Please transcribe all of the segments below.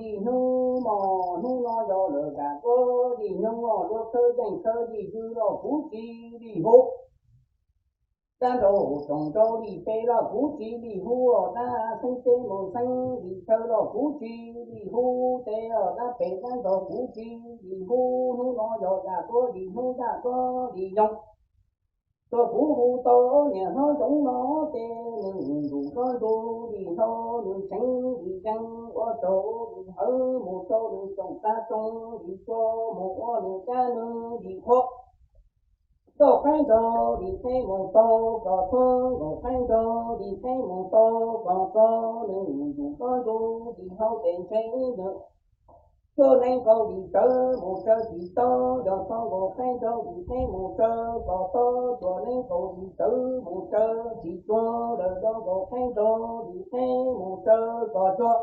li hnub mos, hnub no yog lawm zam tuab li hnub os, luag khawb yeej khawb li hwj los kuv tsis li hu. Dab nraug tsoom nraug li peb los kuv tsis li hu, dab xeeb peb mus xeeb li chaw los kuv tsis li hu, tes os dab pem dab ntxaug kuv tsis li hu, hnub no yog zam tuab li hnub zam tuab li nyoog. Txog kuv hu tau niam hlob Zoov no ces nws ntuj hlob ntuj li hlau, nws tseem li yees ua rau li hawv mus rau nws tsoom tag tsoom li tso mus ua nws dab nws li qhuav. Nkaus qaib nrog li qeb mus tau kom txhua, nkaus qaib nrog li qeb mus tau kom txog nws ntuj hlob ntuj li hlau tes ntshe nws cuaj leej nkaus li tsawv mus tsawv tsis tau, yog txog nkaus qaib nrog li qeb mus tsawv kom tau, cuaj leej nkaus li tsawv mus tsawv tsis tau, lawm txog nkaus qaib nrog li qeb mus tsawv kom txog.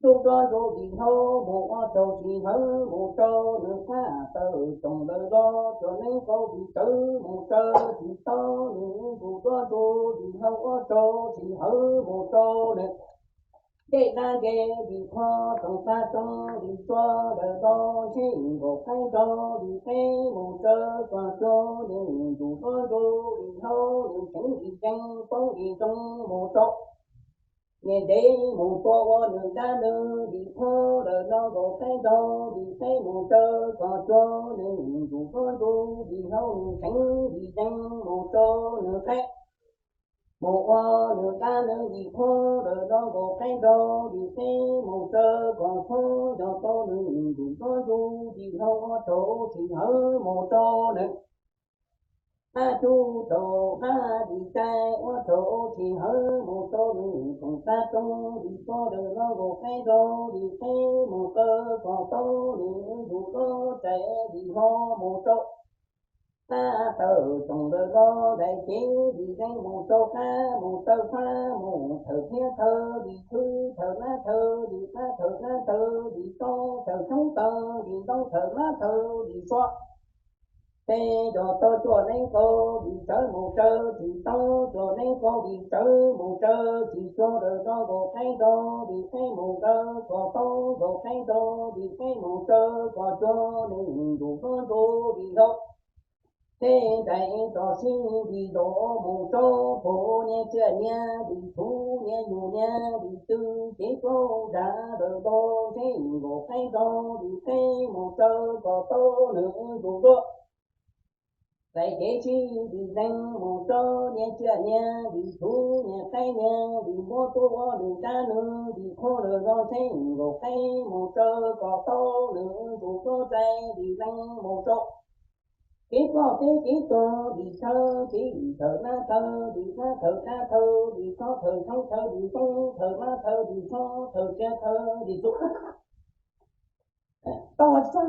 Ntuj hlob ntuj li hlau mus ua rau tsis hawv mus rau nws qab tawm tsoom lawm los, cuaj leej nkaus li tsawv mus tsawv tsis tau, nws ntuj hlob ntuj li hlau ua rau tsis hawv mus rau nws. Ncej dab ncej li qhuav tsoom tag tsoom li tso lawm los, ntshe nkaus qaib nrog li qeb mus tsawv kom txog, nws ntuj hlob ntuj li hlau nws tseem li yees poob li ntoo mus rau. Niam ntev mus tua ua nws dab nws li qhuav lawm los, nkaus qaib nrog li qeb mus tsawv kom txog, nws ntuj hlob ntuj li hlau nws tseem li yees mus rau nws qaib. Mus ua nws dab nws li qhuav lawm los, nkaus qaib nrog li qeb mus tsawv kom txog, yog tau nws ntuj hlob ntuj li hlau ua rau tsis hawv mus rau nws. Qab cub rau qab li caij ua rau tsis hawv mus rau nws tsoom tag tsoom li tso lawm los, nkaus qaib nrog li qeb mus tsawv kom tau, nws ntuj hlob tseem li hlau mus rau. Qab tawm tsoom lawm los, daim cev li yees mus rau qab mus tsawv qab mus thawm thiab thawm li khwb thawm nab thawm li qab thawm nab thawm li tso thawm xyoob tawm li ntoo thawm nab thawm li suav. Ces yog tau cuaj leej nkaus li tsawv mus tsawv tsis tau, cuaj leej nkaus li tsawv mus tsawv tsis tau lawm los, nkaus qaib nrog li qeb mus tsawv kom tau, nkaus qaib nrog li qeb mus tsawv kom txog, nws ntuj hlob ntuj li hlau. Tej nraim tso sib li los mus rau puag niag tsiaj niag li txhuv niag yus niag li tw, cev plaub zam lawm los, ntshe nkaus qaib nrog li qeb mus tsawv kom tau, nws ntuj hlob. Daim cev sib li yees mus rau niag tsiaj niag li txhuv niag qaib niag li muab tuaj ua nws dab nws li qhuav lawm los, ntshe nkaus qaib mus tsawv kom tau, nws ntuj hlob tseem li yees mus rau. Kev ploj teb kev tuag li thawv, kev li thawm nab thawv li qab thawm nab thawv li tso thawm xyoob thawv li ntoo thawm nab thawv li suav thawm tsiaj thawv li txhuv. Tau tso.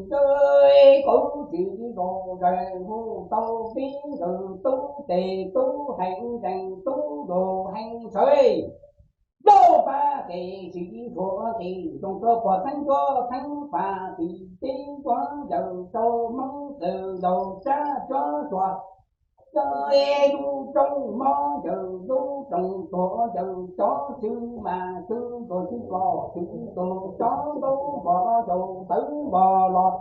Ntawd kuv tsis los zais hu tau peb nkawd tub tes tub heev zees tub lus heev ntxhawv. Ntuj pab tes tsis ntshua tes zoo tsuas puag theeb tuab theeb pas tim teb tuab yawm rau Hmoob txawm laus sab tsuab tsuas. Cov lub rooj mob yawm lub rooj tuag yawm cov tswv mas tswv tuag tswv los tswv tuag cov ntaub npog los yawm ntawv npog los.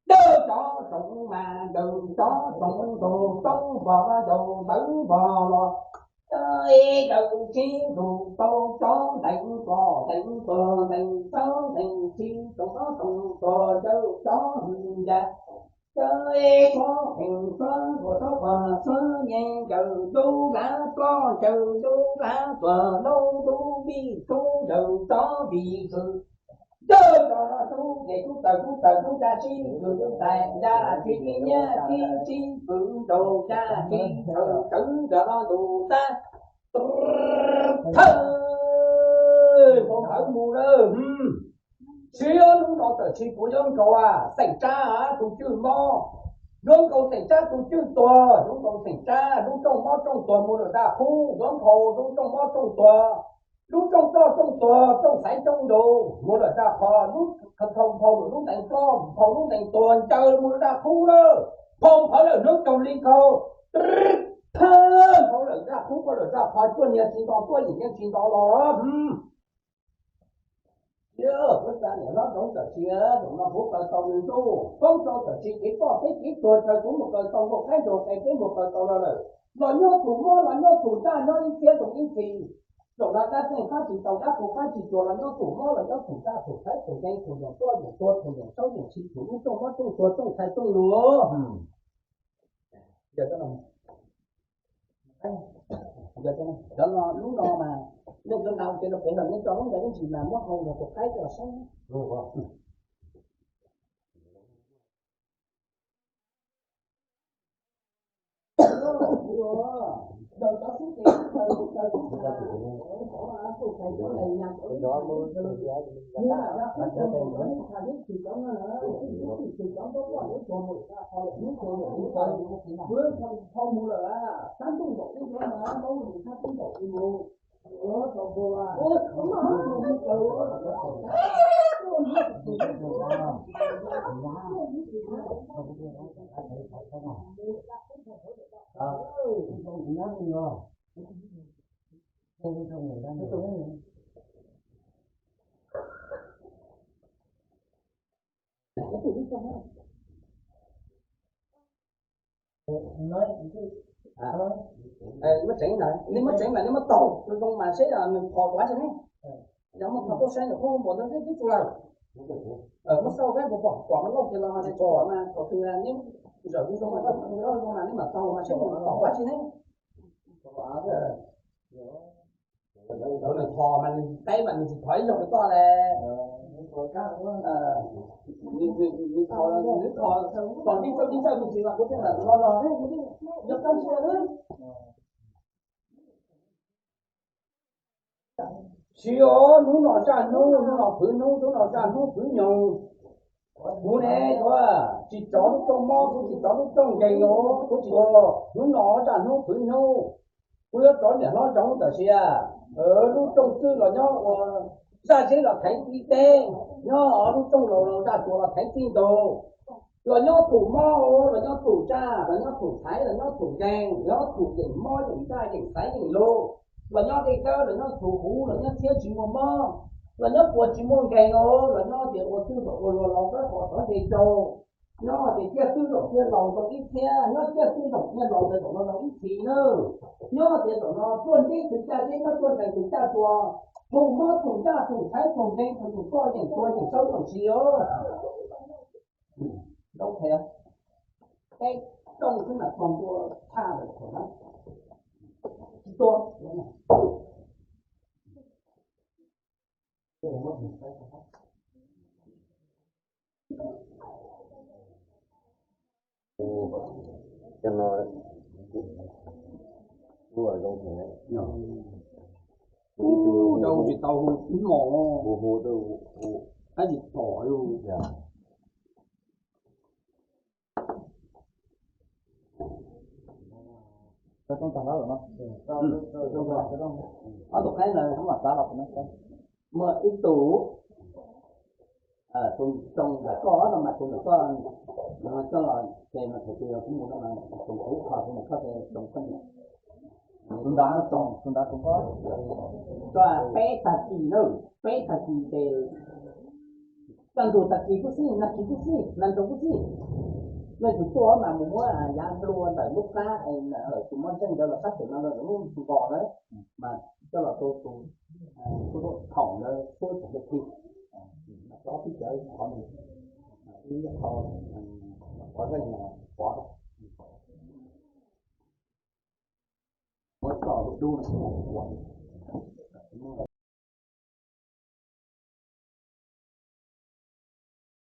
Dawb cov tsoom mas yawm cov tsoom tuag ntaub npog los yawm ntawv npog los. Cov yawm tsib tus tau cov ntees tuag ntees tuag ntees txawb ntees tsis tsoom ob tsoom tuag yawm cov hwm ya. Cov suab heev suab ntuag suab pog suab nyeeg yawm lub lav ploj yawm lub lav tuag lub lub vij tub yawm cov vij hwm. Dawb cov tub ces tub taws tub taws tub ya sib hwm tub tais ya tsis tsis nyiab sib sib hwm nraug ya tsis tawv tawv cov no ntus tab. Thawj, npau ntawv mus lawm. Siab hnub no tam sim kuv yuav nkaus xeem Tsab tus cwj mob, yuav nkaus xeem Tsab tus cwj tuag, yuav nkaus xeem Tsab lub rooj mob rooj tuag mus lawm nram qhub, yuav nkaus lub rooj mob rooj tuag, lub rooj ploj rooj tuag, rooj xaiv rooj nrug mus lawm nram qhov, lub kha thau nphau lub ntees ploj nphau lub ntees tuag ncaws mus lawm nram qhub lawm, nphau nphawv lawm hnub caug li nkaus, thawj nphau lawm nram qhub, nphau lawm nram qhov, cuaj niag tsis nto tuaj yim yeej tsis nto los. Yog kuv tsa niam hlob zoov tam sim, zaum no kuv kaw tau nws ntuj, poob rau tam sim kev ploj kev tuag, tsaws kuv mus kaw tau nkaus qaib nraug qe peb mus kaw tau los lawm. Los nyob txhum mob, los nyob txhum ntsaj, nyob ib txhiab zoo ib txhis. Zaum no dab txeej qab tsis tau, dab qus qab tsis tsuas, los nyob txhum mob, los nyob txhum ntsaj, txhum thaiv, txhum nkees, txhum yeem tuaj yeem tuag, txhum yeem saub yeem tsis, txhum lub rooj mob rooj tuag, rooj xaiv rooj nrug. Cov no, lub no mas nej cov ntawd ces los pem los nej cov lub ntawd ib ntsis mas muab hau los tus qaib coj los saib. Muab tseev ntawd, nej muab tseev mas nej muab taug zoo mas seb nws phom kuv tsi ne. Yog muab taug tuaj saib nws qub npaum ntawd twb tsis lawm. Muab xauj saib puas pom, pom mas lauj kiag los, tsis pom mas thaum twg neb zawm zoo mas, zoo mas nej mam taug mas seb nws phom kuv tsi ne. Nws phom mas nws teb mas nws tsis phom ib zaug rau koj le. Nws phom, nws phom, phom tib txawj tib txawj me ntsis mas kuv thiaj mam los los ne, yog koj ntsia na. Siab hnub no zaj hnub, hnub no phwv hnub, hnub no zaj hnub phwv nyoog. Kuv ne, kuv tsis rov lub rooj mob, kuv tsis rov lub rooj nkeeg los, kuv tsis, hnub no zaj hnub phwv hnub. Kuv yuav rov niam hlob zoov tam sia, lub rooj txwj los nyob ua zaj zeb los thaiv txij teb, nyob lub rooj laus los zaj tuag los thaiv txij ntug, los nyob txhum mob, los nyob txhum ntsaj, los nyob txhum xaiv, los nyob txhum nkeeg, los nyob txhum yeem mob yeem ntsaj yeem xaiv yeem lug, los nyob dej dawb, los nyob txhum huv, los nyob txhiab tsis muaj mob, los nyob puas tsis muaj nkeeg, los nyob tias ua txwj zaum ua luag laus kab qhov tov nce rau, nyob tias ciaj txwj zaum ciaj laus rau ib txhiab, nyob ciaj txwj zaum ciaj laus ntawd zaum no rau ib txhis na. Nyob tias zaum no tuaj nteb txhum caj deb, nyob tuaj nkeeg txhum caj tsuas, txhum mob txhum ntsaj txhum xaiv txhum nkeeg txhum txhum tuaj yeem tuag yeem saub yeem tsis os. Lauj, peb rooj xwb mas txog ntua tshaj lawm thaum na. Tsis tuaj. Cov no kuj zoo thiab. Ib tug rau tsis tau hu mos, hu hu rau, hu, tab tsis pom li. Ob tug qaib ntawd mam xav los. Muaj ib tug, tus tsoo ntawm koj no mas tus ntawm koj, coj los ces mas thaum twg kuv mus no mas tus kuv kho tus ntawm koj ces tsoo koj niam. Tus ntawd tsoo, tus ntawd tsoo koj. Tso peb tag kis na, peb tag kis ces kaj ntug tag kis kuj xij, nag kis kuj xij, nag nroos kuj xij. Leej twg tuaj mas mus muab yav nplua ntawm lub qab es lawv tus muab ntseej ntawd los sab pem no lawm lub nkos na, mas coj los rau tus thaum ntawd suab tseem li ti. Ob peb cawv qhov nws, ib qho, qhov zeej pov, muab txoj dub dub no ua.